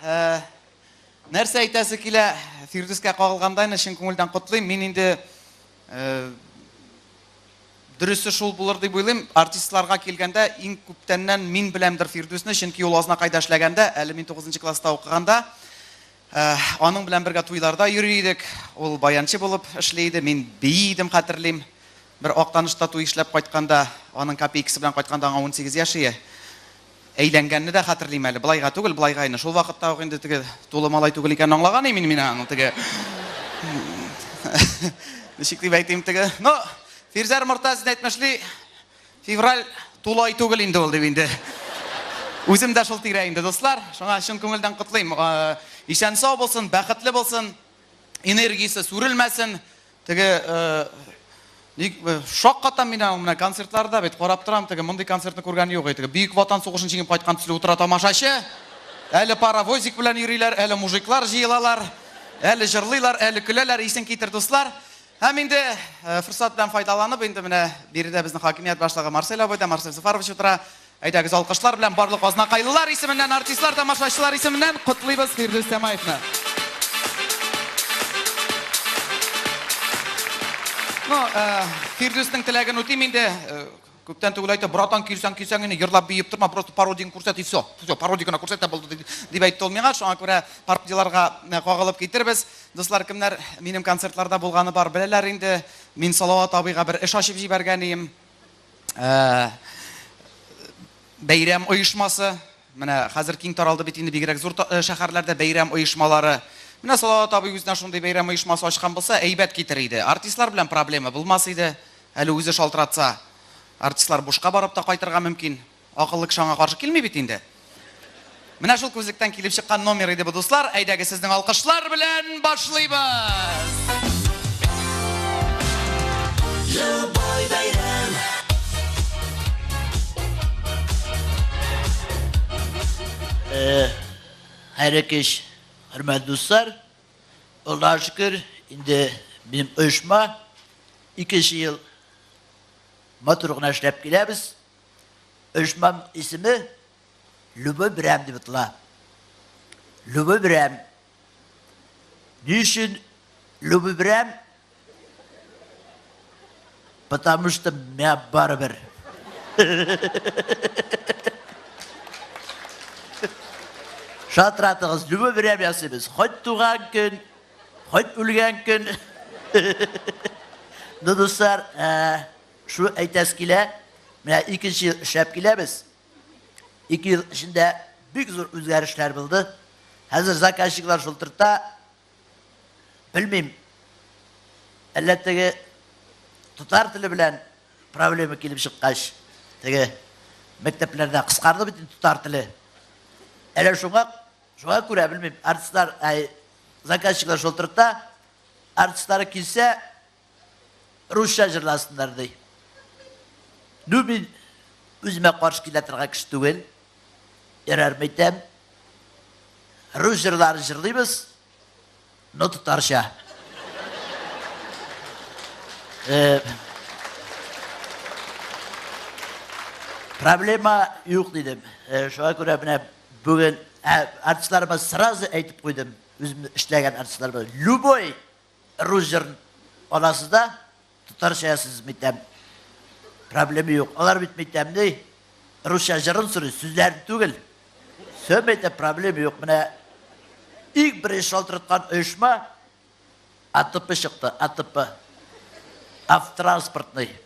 нәрсә әйтәсе килә, Фирдүскә кагылганда инде чын күңелдән котлыйм. Мин инде дөресе шул булыр дип уйлыйм. Артистларга килгәндә, иң күптәннән мин беләмдер Фирдүсне, чөнки ул Азнакайда эшләгәндә, әле мин 9 класста укыганда, аның белән бергә туйларда йөри идек. Ул баянчы булып эшли иде, мин бии идем, хәтерлим. Бер Актанышта туй эшләп кайтканда, аның копейкасы белән кайтканда аңа 18 яшь ие. Әйләнгәнне дә хәтерлим әле. Былайга түгел, былайга инде. Шул вакытта ук инде теге тулы малай түгел икәнен аңлаган идем мин аның теге. Ничек дип әйтим теге. Ну, Фирзәр Мортазин әйтмешли, февраль тулы ай түгел инде ул дип инде. Үзем дә шул тирә инде, дуслар. Шуңа чын күңелдән котлыйм. Исән сау булсын, бәхетле булсын, энергиясе сүрелмәсен. Теге ник шаккатам мин аның менә концертларда бит карап торам, теге мондый концертны күргән юк теге Бөек Ватан сугышын җиңеп кайткан төсле утыра тамашачы. Әле паровозик белән йөриләр, әле мужиклар җыелалар, әле җырлыйлар, әле көләләр, исең китер, дуслар. Һәм инде форсат белән файдаланып, инде менә биредә безнең хакимият башлыгы Марсель абый да, Марсель Зөфәрович утыра. Әйдәгез, алкышлар белән барлык азнакайлылар исеменнән, артистлар, тамашачылар исеменнән котлыйбыз Фирдүс Тямаевны. Ну, Фирдүснең теләген үтим инде. Күптән түгел әйтте, братан, килсәң, килсәң инде, йырлап биеп торма, просто пародияң күрсәт и все. Все, пародия гына күрсәт тә булды, дип әйтте ул миңа. Шуңа күрә пародияларга кагылып китербез. Дуслар, кемнәр минем концертларда булганы бар, беләләр инде. Мин Салават абыйга бер эш ачып җибәргән идем. Бәйрәм оешмасы. Менә хәзер киң таралды бит инде бигрәк зур шәһәрләрдә бәйрәм оешмалары. Менә Салават абый үзенә шундый бәйрәм оешмасы ачкан булса, әйбәт китер иде. Артистлар белән проблема булмас иде. Әле үзе шалтыратса, артистлар бушка барып та кайтырга мөмкин. Акыллы кеше аңа каршы килми бит инде. Менә шул күзлектән килеп чыккан номер иде бу, дуслар. Әйдәгез, сезнең алкышлар белән башлыйбыз. Любой бәйрәм. Хәерле кич, хөрмәтле дуслар. Аллага шөкер, инде минем оешма икенче ел матур гына эшләп киләбез. Оешмам исеме Любой Берәм дип атала. Любой Берәм. Ни өчен Любой Берәм? Потому что миңа барыбер. Шалтыратыгыз, любой берәм ясыйбыз. Хоть туган көн, хоть үлгән көн. Ну, дуслар, шу әйтәсе килә, менә икенче ел эшләп киләбез. 2 ел эчендә бик зур үзгәрешләр булды. Хәзер заказчиклар шылтырта, белмим, әллә теге татар теле белән проблема килеп чыккач, теге мәктәпләрдә кыскарды бит инде татар теле. Әллә шуңа, шуңа күрә, белмим, артистлар, әй, заказчиклар шылтырта, артистлары килсә, русча җырласыннар ди. Ну, мин үземә каршы килә торган кеше түгел. Ярар, әйтәм. Рус җырларын җырлыйбыз, но татарча. Проблема юк дидем. Шуңа күрә менә бүген артистларыма сразу әйтеп куйдым. Үзем эшләгән артистларыма. Любой рус җырын аласыз да, татарча ясыйсыз, мәйтәм. Проблема юк. Алар бит, мәйтәм, ни, русча җырын сорый, сүзләрен түгел. Все, мәйтәм, проблема юк. Менә иң беренче шалтыраткан оешма АТП чыкты, АТП. Автотранспортный.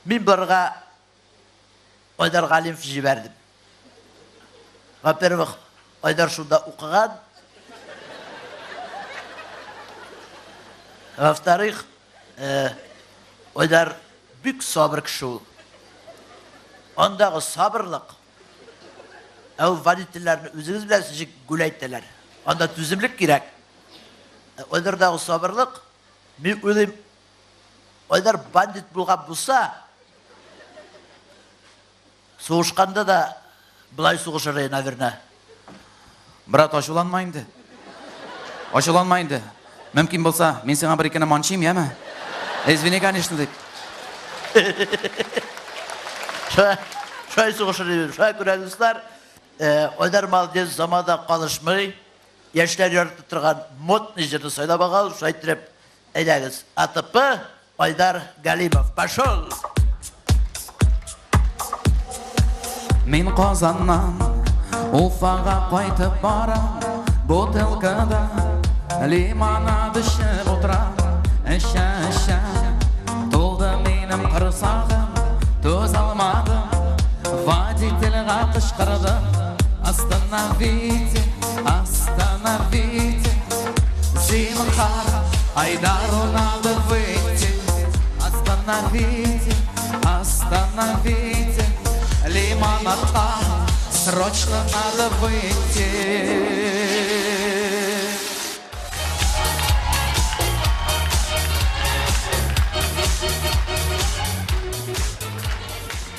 Мин барырга Айдар Галимов җибәрдем. Во-первых, Айдар шунда укыган. Во-вторых, Айдар бик сабыр кеше ул. Андагы сабырлык, ә ул водительләрне үзегез беләсез, ничек гүләйтәләр. Анда түземлек кирәк. Айдардагы сабырлык, мин уйлыйм, Айдар бандит булган булса, сугышканда да болай сугышыр иде, наверное. Брат, ачуланма инде. Ачуланма инде. Мөмкин булса, мин сиңа бер икене манчыйм, яме? Извини, конечно, дип. Шулай сугышыр иде. Шулай күрә, дуслар. Айдар молодец, заманда калышмый. Яшьләр ярата торган модный җырны сайлап алган, шулай иттереп, әйдәгез, АТП, Айдар Галимов. Пошел! Мин Казаннан Уфага кайтып барам, бутылкада лимонад эчеп утырам. Эчә, эчә, тулды минем корсагым, түзә алмадым, водительгә кычкырдым. Остановите, остановите, зинһар, Айдару надо выйти. Остановите, остановите, лимонадка срочно надо выйти.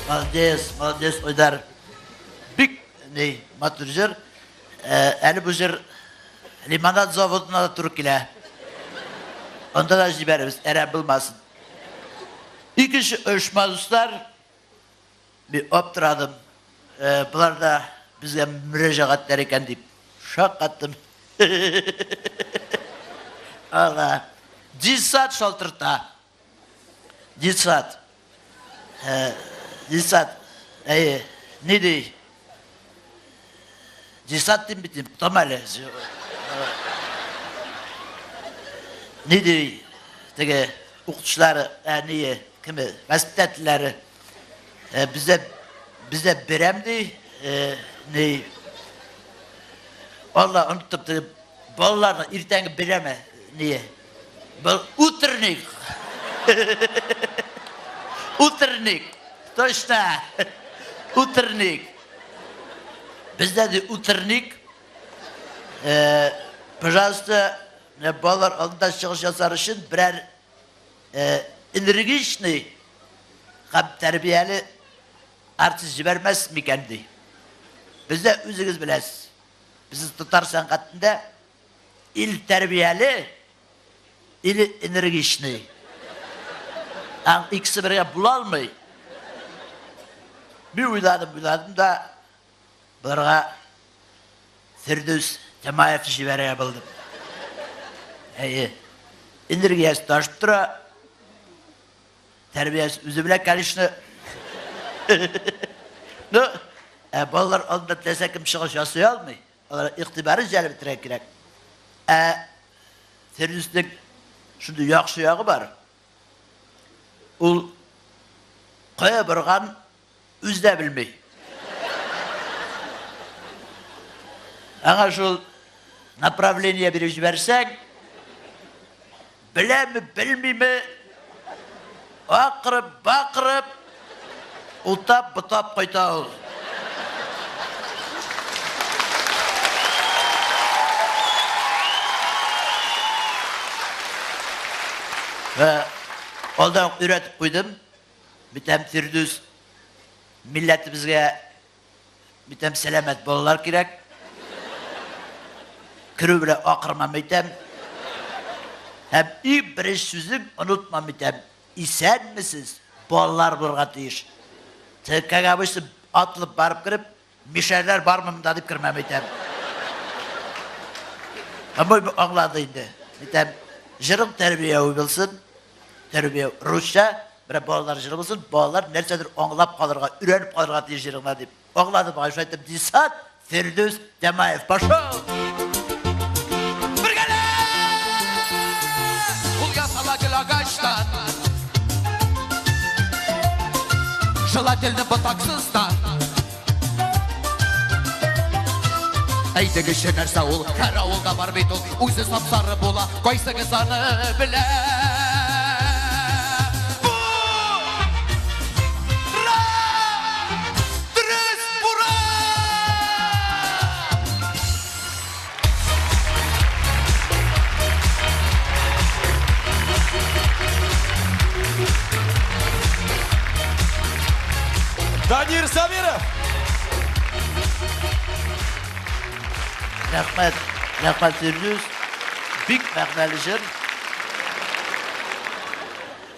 Молодец, молодец, Айдар. Бик ни матур җыр. Әле бу җыр лимонад заводына да туры килә. Анда да җибәрәбез, әрәм булмасын. Икенче оешма, дуслар, мин аптырадым. Болар да безгә мөрәҗәгатьләр икән дип шаккаттым. Ала. Детсад шалтырта. Детсад. Детсад. Әйе, ни ди? Детсад дим бит, там әле. Ни ди? Теге укытучылары, әние, кеме, воспитательләре. Бездә берәм ди, ни Алла онытып теге балаларны иртәнге берәме, ни? Был утренник. Утренник. Точно. Утренник. Бездә ди утренник. Пожалуйста, менә балалар алдында чыгыш ясар өчен берәр энергичный һәм тәрбияле артист җибәрмәс микән ди. Бездә үзегез беләсез. Безнең татар сәнгатендә ил тәрбияле, или энергичный. Ә икесе бергә була алмый. Мин уйладым, уйладым да, боларга Фирдүс Тямаев җибәрергә булдым. Әйе. Энергиясе ташып тора. Тәрбиясе үзе белән, конечно. Ну, ә балалар алдында теләсә кем чыгыш ясый алмый. Алар игътибарын җәлеп итәргә кирәк. Ә Фирдүснең шундый яхшы ягы бар. Ул кая барган үзе дә белми. Аңа шул направление биреп җибәрсәң, беләме, белмиме, акырып, бакырып, утап, ботап кайта ул. Вә алдан ук өйрәтеп куйдым. Битәм Фирдүс, милләтебезгә битәм сәламәт балалар кирәк. Керү белән акырмам әйтәм. Һәм иң беренче сүзем онытмам әйтәм. Исәнмесез, балалар булырга тиеш. Как обычно, атылып барып кереп, мишәрләр бармы монда дип кермәм әйтәм. По-моему, аңлады инде. Әйтәм, җырың тәрбияви булсын, тәрбия русча, берәр балалар җыры булсын, балалар нәрсәдер аңлап калырга, өйрәнеп калырга тиеш җырыңнан дип. Аңлады бугай, шулай итеп, Дисат Фирдүс Тямаев. Пошел! Бергәләп! Ул ясала гел агачтан. Желательно ботаксыз да. Әйтегезче, нәрсә ул? Һәр авылда бар бит ул. Үзе сап-сары була. Кайсыгыз аны белә? Бура! Дөрес, бура! Данир Сабиров! Рәхмәт, рәхмәт, Фирдүс. Бик мәгънәле җыр.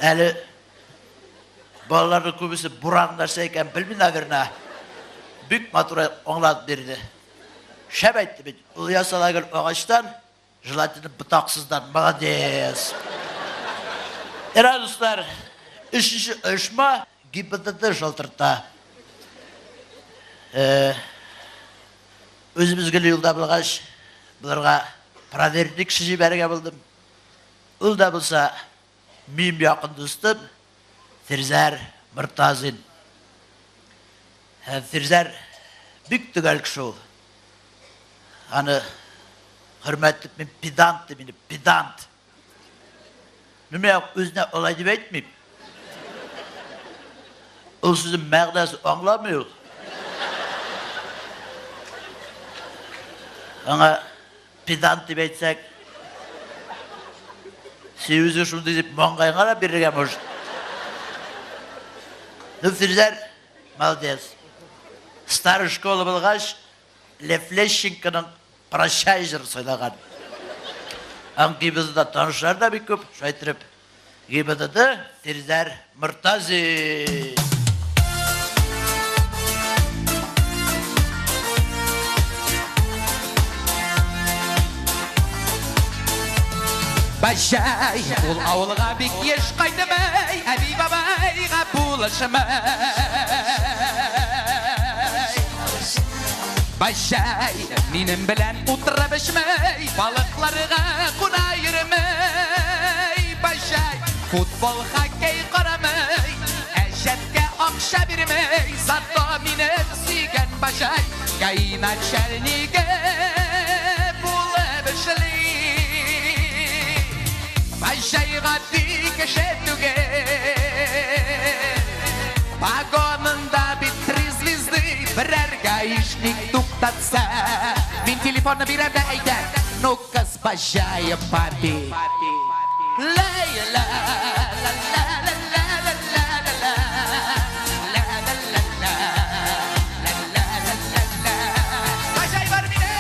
Әле балаларның күбесе буран нәрсә икән белми, наверное. Бик матур аңлатып бирде. Шәп әйтте бит. Ул ясала гел агачтан, желательно ботаксыздан. Молодец. Әра, дуслар, өченче оешма ГИБДД шалтырта. Үзебез гел юлда булгач, боларга проверенный кеше җибәрергә булдым. Ул да булса минем якын дустым Фирзәр Мортазин. Һәм Фирзәр бик төгәл кеше ул. Аны хөрмәт итеп мин педант дим инде, педант. Ну, мин үзенә алай дип әйтмим. Ул сүзнең мәгънәсен аңламый ул. Аңа педант дип әйтсәк, син үзең шундый дип маңгайыңа да бирергә может. Ну, Фирзәр, молодец. Старый школа булгач, Лев Лещенконың «Прощай» җырын сайлаган. Аның ГИБДДда танышлар да бик күп, шулай иттереп, ГИБДД Фирзәр Мортазин. Баҗай, ул авылга бик еш кайтмый, әби-бабайга булышмый. Баҗай, минем белән утырып эчми, балыкларга куна йөрми. Баҗай, футбол, хоккей карамый, әҗәткә акча бирми, зато мине сөйгән баҗай, ГАИ начальнигы булып эшли. Баҗай гади кеше түгел, погонында бит три звезды, берәр гаишник туктатса, мин телефонны бирәм дә әйтәм: «Ну-ка, с баҗаем папи». Ләй, ла, ла, ла, ла, ла, ла, ла, ла, ла, ла, ла, ла, ла, ла, ла, ла, ла, ла. Баҗай бар минем!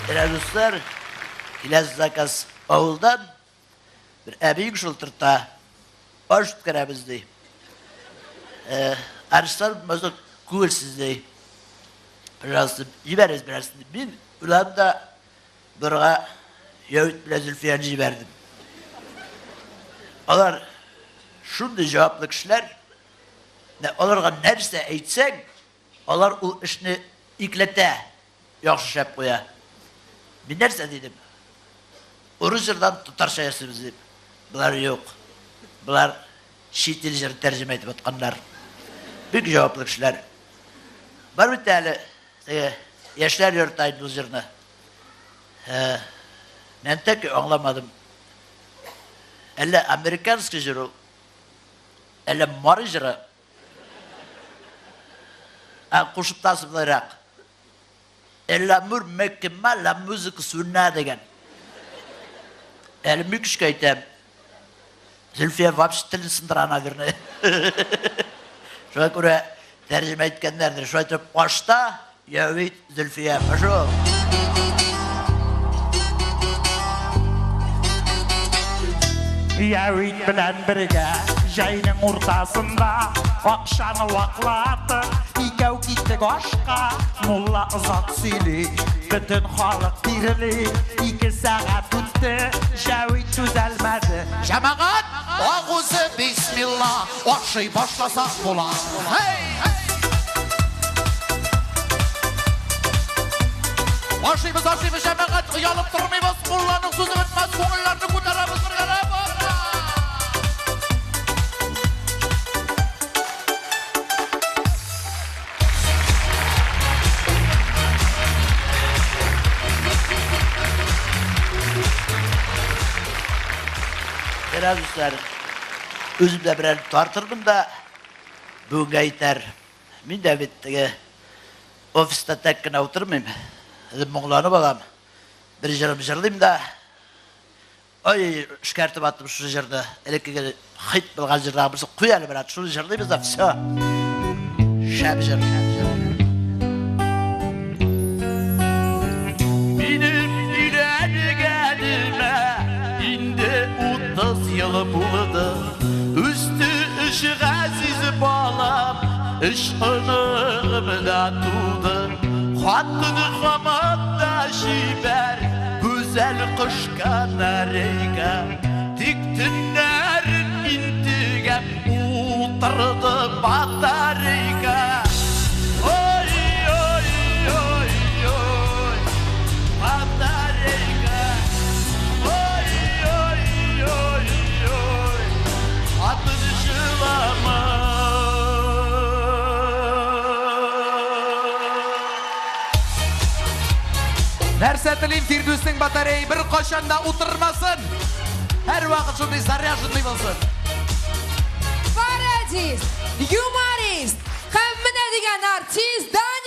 Менә, дуслар, киләсе заказ авылдан бер әбиең шылтырта, аш үткәрәбез ди. Арыслан булмаса күңелсез ди. Пожалуйста, җибәрегез берәрсен дип. Мин уйладым да боларга Яүит белән Зөлфияне җибәрдем. Алар шундый җаваплы кешеләр, аларга нәрсә әйтсәң, алар ул эшне икеләтә яхшы эшләп куя. Мин нәрсә дидем? Урыс җырдан татарча ясыйбыз дип. Болар юк. Болар чит ил җырын тәрҗемә итеп атканнар. Бик җаваплы кешеләр. Бар бит әле теге яшьләр йорты инде ул җырны. Мин тәки аңламадым. Әллә американский җыр ул, әллә мары җыры. Ә кушып былайрак. L'amour mekma la музыка sunna дигән. Әле мин көчкә әйтәм. Зөлфия вообще телен сындыра, наверное. Шуңа күрә тәрҗемә иткәннәрдер. Шулай итеп, ашта Явит Зөлфия. Пошел. Явит белән бергә җәйнең уртасында акчаны ваклатып икәү киттек ашка. Мулла озак сөйли, бөтен халык тирли. 2 сәгать үтте, Җәвит түзәлмәде. Җәмәгать, агузы бисмилла, ашый башласак була. Hey! Ашыйбыз, ашыйбыз, җәмәгать, оялып тормыйбыз, мулланың сүзе бетмәс, күңелләрне күтәрәбез бергәләп. Опа! Менә, дуслар, үзем дә берәр тартырмын да бүгенгә итәр. Мин дә бит теге офиста тәк кенә утырмыйм. Үзем моңланып алам. Бер җырым җырлыйм да. Ой, эшкәртеп аттым шушы җырны. Элеккеге хит булган җырларның берсе. Куй әле, брат, шуны җырлыйбыз да, все. Шәп җыр, шәп җыр. Минем өйләнгәнемә инде 30 ел булды. Өч газиз балам, өч оныгым да туды. Хатын һаман да чибәр, гүзәл кош канарейка. Тик төннәрен интегәм, утырды батарейка. Ой, ой, ой, ой, батарейка. Ой, ой, ой, ой, хатын җылама. Нәрсә телим, Фирдүснең батарея бер кайчан да утырмасын. Һәрвакыт шундый заряженный булсын. Пародист, юморист һәм менә дигән артист Данир.